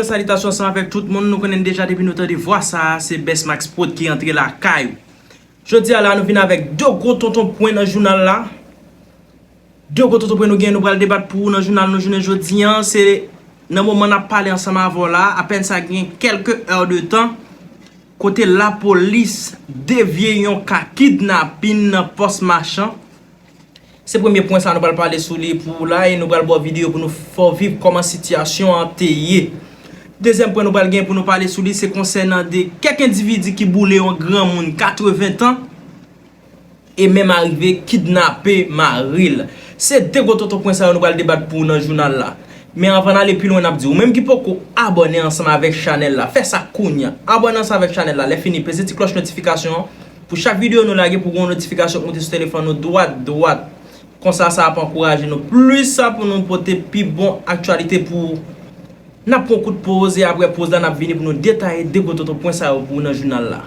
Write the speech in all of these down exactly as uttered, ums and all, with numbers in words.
Salitasyon ansanm avèk tout moun, nou konnen deja depi nou tande vwa sa a, se Best Max Prod ki rantre lakay ou. Jodi a la, nou vin avèk de gwo tonton pwen nan jounal la. De gwo tonton pwen nou gen, nou pral debat pou ou nan jounal nou jounen jodi an. Se nan moman n ap pale ansanm avè w la, apèn sa gen kèlke è de tan, kote lapolis devye yon ka kidnapin nan Pòs Machan. Se premye pwen sa nou pral pale sou li pou ou la e nou pral ba w videyo pou nou fè w viv kòman sitiyasyon an te ye. Dezyèm pwen nou pral gen pou nou pale sou li se konsènan de kèk endividi ki boule yon granmoun katreven tan e menm arive kidnape mari l. Se de gwo tonton pwen sa yo nou pral debat pou ou nan jounal la. Men anvan n ale pi lwen, n ap di ou menm ki poko abòne ansanm avèk chanèl la, fè sa kounye a. Abòne ansanm avèk chanèl la, lè fini peze ti klòch notifikasyon an pou chak videyo nou lage pou gen yon notifikasyon k moute sou telefòn ou dwat dwat. Konsa sa ap ankouraje nou plis sa pou nou pote pi bon aktyalite pou ou. N ap pran kout poz e apre poz la n ap vini pou nou detaye de gwo tonton pwen sa yo pou ou nan jounal la.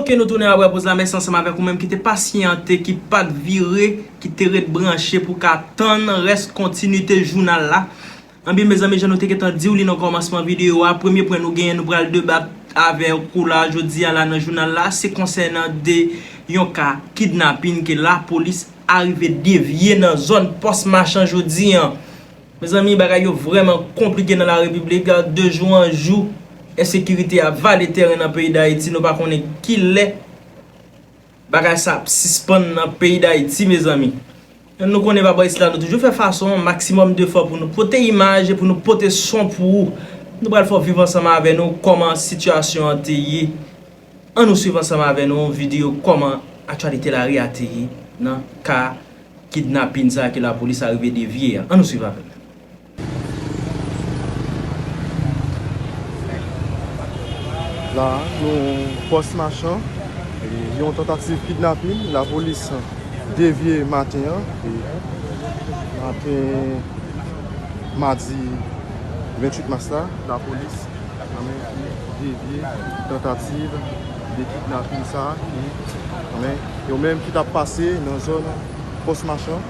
Ok, nou tounen apre poz la, mèsi ansanm avèk ou menm ki te pasyante, ki pa t vire, ki te ret branche pou ka tann rès kontinite jounal la. Anben mezanmi, jan nou te gentan di w li nan kòmansman videyo a, premye pwen nou genyen nou pral debat avèk ou la jodi a la nan jounal la, se konsènan de yon ka kidnapin ke lapolis arive devye nan zòn Pòs Machan jodi an. Mezanmi, bagay yo vrèman konplike nan larepiblik, de jou an jou, ensekirite a vale tèren nan peyi Dayiti, nou pa konnen kilè bagay sa ap sispann nan peyi Dayiti, mezanmi. Nou konnen pa bò isit la, nou toujou fè fason maksimòm de fò pou nou pote imaj e pou nou pote son pou ou. Nou pral fè w viv ansanm avè nou kòman sitiyasyon an te ye. Ann nou swiv ansanm avè nou videyo kòman aktyalite lari a te ye nan ka kidnapin sa a ke lapolis arive devye a. Ann nou swiv avè m. La, nou Pòs Machan, e, yon tantativ kidnapin, lapolis devye maten an, e, maten madi venntuit mas la, lapolis, kanmenm, devye tantativ de kidnapin sa a, ki, kanmenm, yo menm ki t ap pase nan zòn Pòs Machan.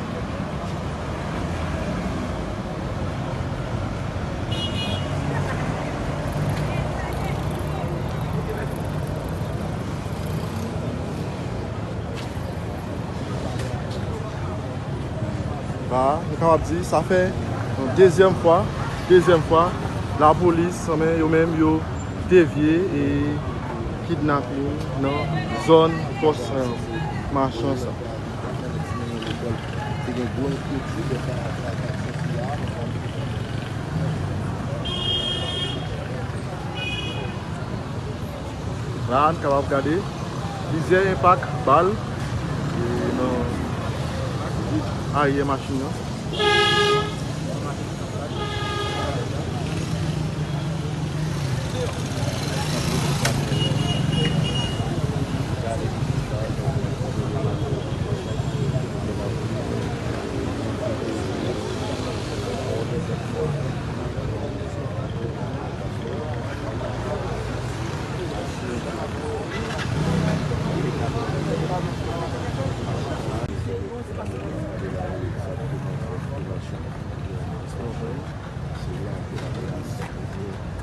La, nou kapab di, sa fè yon dezyèm fwa, dezyèm fwa, lapolis, men yo menm, yo devye e kidnapin nan zòn Pòs, e, Machan sa. La, n kapab gade plizyè enpak bal, e, nan vit aryè machin nan.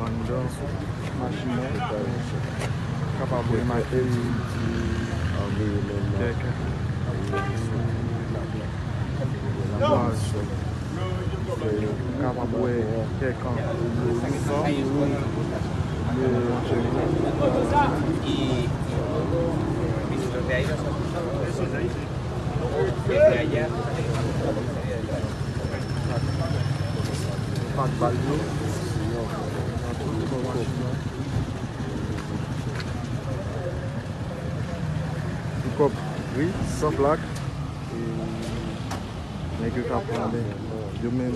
Anndan machin nan, kapab wè makèt kèk baz. Kapab wè kèk san. Pak bal yo. Pikòp gri, san plak. E nèg yo ka pran, men yo menm.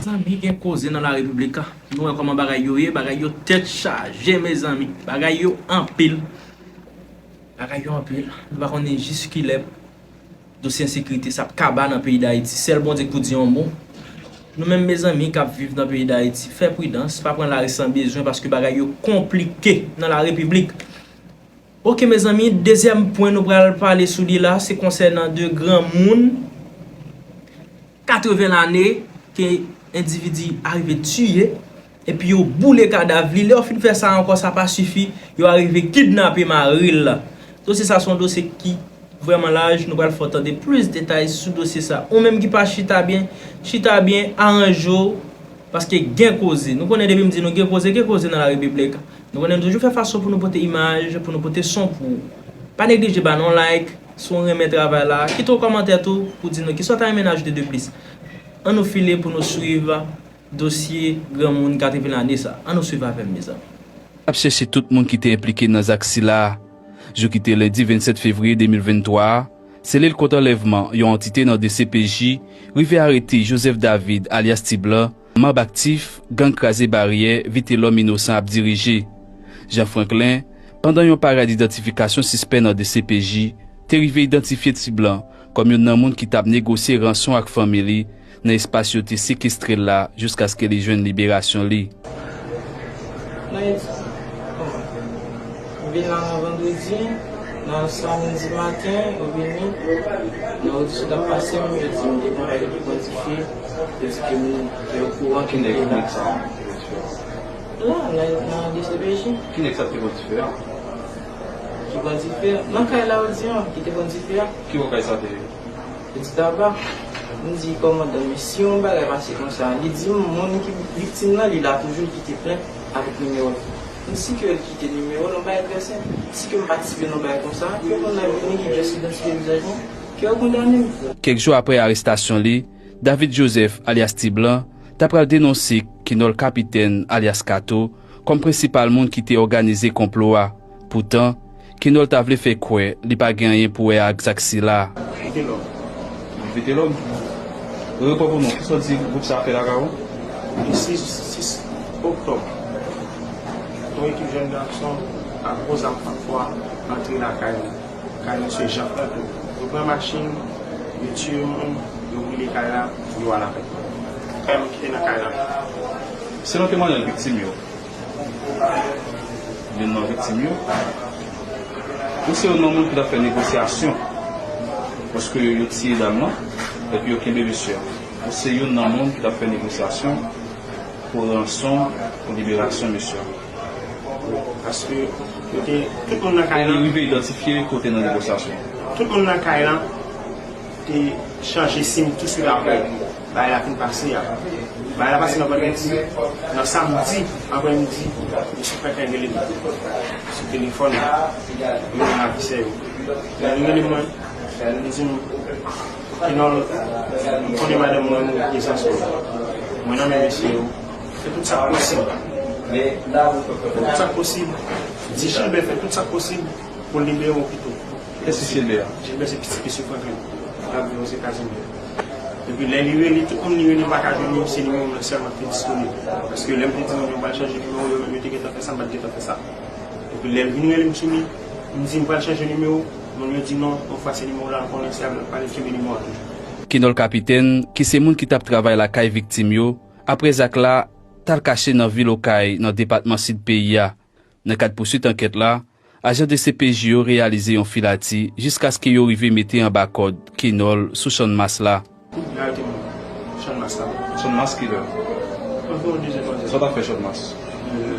Zanmi, gen koze nan larepiblik. Nou wè kòman bagay yo ye, bagay yo tèt chaje, mezanmi. Bagay yo anpil. Bagay yo anpil, nou pa konnen jis kilè dosye ensekirite sa ap kaba nan peyi Dayiti. Sèl Bondye k pou di yon mo. Nou menm, mezanmi, k ap viv nan peyi Dayiti, fè pridans, pa pran lari san bezwen, paske bagay yo konplike nan larepiblik. Oke, mezanmi, dezyèm pwen nou pral pale sou li la, se konsènan de granmoun katreven lane ke endividi arive tiye, epi yo boule kadav li. Lè yo fin fè sa ankò, sa pa sifi, yo arive kidnape mari l. Dosye sa se yon dosye ki vrèman laj, nou pral fè w tande plis detay sou dosye sa. Ou menm ki pa chita byen, chita byen, aranje w, paske gen koze. Nou konnen depi m di nou gen koze, gen koze nan larepiblik. Nou konnen nou toujou fè fason pou nou pote imaj, pou nou pote son pou ou. Pa neglije ba nou yon like, si w renmen travay la, kite yon kòmantè tou pou di nou kisa w ta renmen n ajoute de plis. Ann nou file pou nou swiv dosye granmoun katreven lane sa. Ann nou swiv avè m, mezanmi. Ap chèche tout moun ki te enplike nan zak sila a. Jou ki te lendi vennsèt fevriye de mil venntwa a, selil kont anlèvman yon antite nan D C P J rive arete Joseph David, alyas Ti Blan, manm aktif gang Kraze Baryè Vitelòm Inosan ap dirije. Jean Franklin, pandan yon parad idantifikasyon sispè nan D C P J, te rive idantifye Ti Blan kòm youn nan moun ki t ap negosye ranson ak fanmi li nan espas yo te sekestre l la jiskaske li jwenn liberasyon li. Nan, bon, m vin la nan vandredi, nan samdi maten, yo vini, nan odisyon t ap pase m, yo di m te pran, yo te pran dife, yo di ke m te okouran ke m te la. La, nan, nan D C P J. Ki nèg sa k te pran dife a? Ki pran dife a? Nan kay la, yo di an, ki te pran dife a. Ki bò kay sa te ye? Petit Taba, m di kòmandan, men si yon bagay pase konsa, li di m moun ki viktim nan, li la toujou, li kite plent avèk nimewo l. M si ke l kite nimewo l, yon bagay trè senp. Si ke m patisipe nan bagay konsa, ke moun nan vini, li jis idantifye vizaj mwen, ke yo kondane m. Kèk jou apre arestasyon li, David Joseph, alyas Ti Blan, ta pral denonse Kenòl Kapitèn, alyas Kato, kòm prensipal moun ki te òganize konplo a. Poutan, Kenòl ta vle fè kwè li pa gen anyen pou wè ak zak sila. Vitelòm. Vitelòm. Repran pou nou. Kisa w di gwoup sa a fè lakay ou? Le sis, sis oktòb, yon ekip jèn gason ak gwo zam fannfwa antre lakay, kay mesye Jean Franklin. Yo pran machin, yo tiye moun, yo boule kay la, yo al avèk kay nou ki te nan kay la. Selon temwayaj viktim yo, youn nan viktim yo, ou se youn nan moun ki t ap fè negosyasyon, paske yo tiye dam nan, epi yo kenbe mesye a. Ou se youn nan moun ki t ap fè negosyasyon pou ranson, pou liberasyon mesye a. Paske yo te, tout moun nan kay la. Li rive idantifye kote nan negosyasyon? Tout moun nan kay la te chanje sim touswit apre bagay la fin pase a. Bagay la pase nan vandredi, nan samdi aprèmidi, mesye Franklin rele m sou telefòn, li rele ravisè yo. Lè li rele mwen, li di m, Kenòl, m konnen madanm mwen mouri prezans ou. Mwen nan men mesye yo. Fè tout sa k posib. Fè tout sa k posib. Di Gilbert fè tout sa k posib pou l libere w pito. Kiyès ki Gilbert a? Gilbert se pitit mesye Franklin. L ap viv Ozetazini. Epi lè li rele, tout moun li rele m pa ka jwenn yo, se nimewo m nan sèlman ki te disponib. Paske lè m te di moun yo m pral chanje nimewo, yo menm yo te gentan fè sa, m pa t gentan fè sa. Epi lè l vin rele m sou li, m di m pral chanje nimewo, moun yo di non, yon fwa se nimewo la l konnen, se avè l pale, kenbe nimewo a toujou. Kenòl Kapitèn, ki se moun ki t ap travay lakay viktim yo, apre zak la, t al kache nan vil Okay, nan depatman Sid peyi a. Nan kad pouswit ankèt la, ajan D C P J yo reyalize yon filati jiskaske yo rive mete anba kòd Kenòl sou Channmas la. Yo arete m Channmas la. Channmas kilè? Anviwon de zè, twa zè. Sa w t ap fè Channmas? Euh,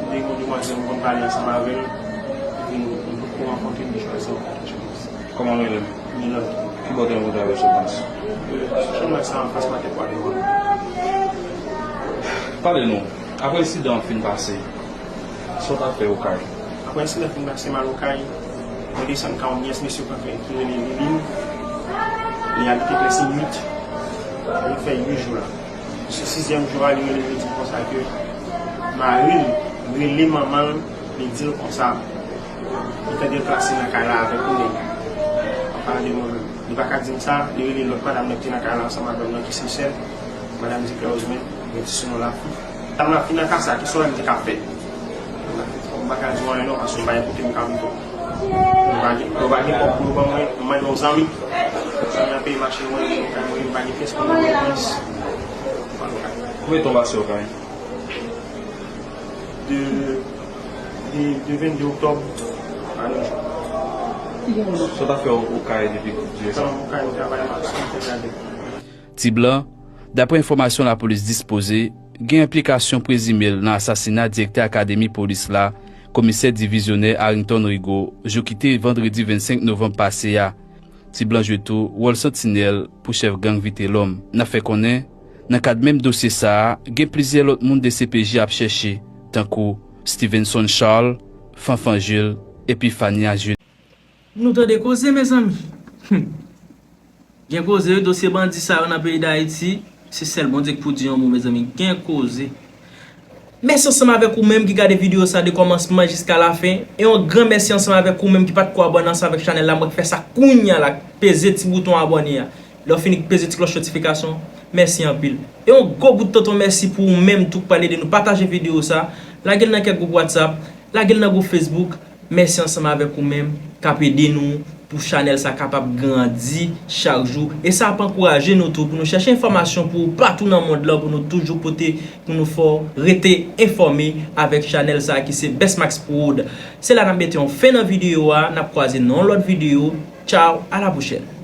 de yon demwazèl m konn pale ansanm avè l, epi nou, nou potko rankontre, nou chwazi rankontre Channmas. Kòman l rele? Milot. Ki bò w te rankontre avè l sou Channmas? Sou Channmas la, anfas makèt Wa Devan. Pale nou, apre ensidan an fin pase, sa w t ap fè Okay? Apre ensidan an fin pase, m al Okay, mwen desann kay yon nyès mesye Franklin ki rele Liline. Li abite Klèsin uit. Li fè uit jou la. Sou sizyèm jou a, li rele m, li di m konsa ke mari l rele manman l, li di l konsa li tande l klase nan kay la avèk yon nèg. An palan de mwen menm. Li pa ka di m sa, li rele lòt madanm nan ki te nan kay la ansanm ak lòm nan ki Seychèl, madanm Duclair Osmond, rete sou non Lafi. Madanm Lafi nan ka sa, ki sa w wè m te ka fè? M pa ka di w anyen non, paske m pa gen kote m ka moute w. Yo pa gen, yo pa gen kòb pou yo ban mwen, mwen mande yon zanmi. Zanmi an peye machin mwen, mwen pa gen pyès pou mwen pran pyès. Konbyen tan w pase okay? De, de, de vennde oktòb a nos jours. Sa w ta fè okay depi dive sa? Tan okay, travay, m ap fè gade. Ti Blan, daprè enfòmasyon lapolis dispoze, gen enplikasyon prezime l nan asasina direktè akademi polis la, komisè divizyonè Harrington Rigaud, jou ki te vandredi vennsenk novanm pase a. Ti Blan jwe tou wòl santinèl pou chèf gang Vitelhomme. N ap fè konnen, nan kad menm dosye sa a, gen plizyè lòt moun D C P J ap chèche, tankou Stevenson Charles, Fanfan Jules, epi Fania Jules. Nou tande koze, mezanmi. Gen koze, wi, dosye bandi sa yo nan peyi Dayiti, se sèl Bondye ki pou di yon mo, mezanmi. Gen koze. Mèsi ansanm avèk ou menm ki gade videyo sa de kòmansman jiska lafen. E yon gran mèsi ansanm avèk ou menm ki pa t ko abòne ansanm avèk chanèl la. Mwen k fè sa kounye a la, peze ti bouton abòne a. Lè w fini, peze ti klòch notifikasyon. Mèsi anpil. E yon gwo bout tonton mèsi pou ou menm tou k pral ede nou pataje videyo sa. Lage l nan kèk gwoup WhatsApp, lage l nan gwoup Facebook. Mèsi ansanm avèk ou menm k ap ede nou pou chanèl sa kapab grandi chak jou. E sa ap ankouraje nou tou pou nou chèche enfòmasyon pou ou patou nan mond lan, pou nou toujou pote, pou nou fè w rete enfòme avèk chanèl sa ki se Best Max Prod. Se la n ap mete yon fen nan videyo a, n ap kwaze nan yon lòt videyo. Tchaw, a la pwochèn.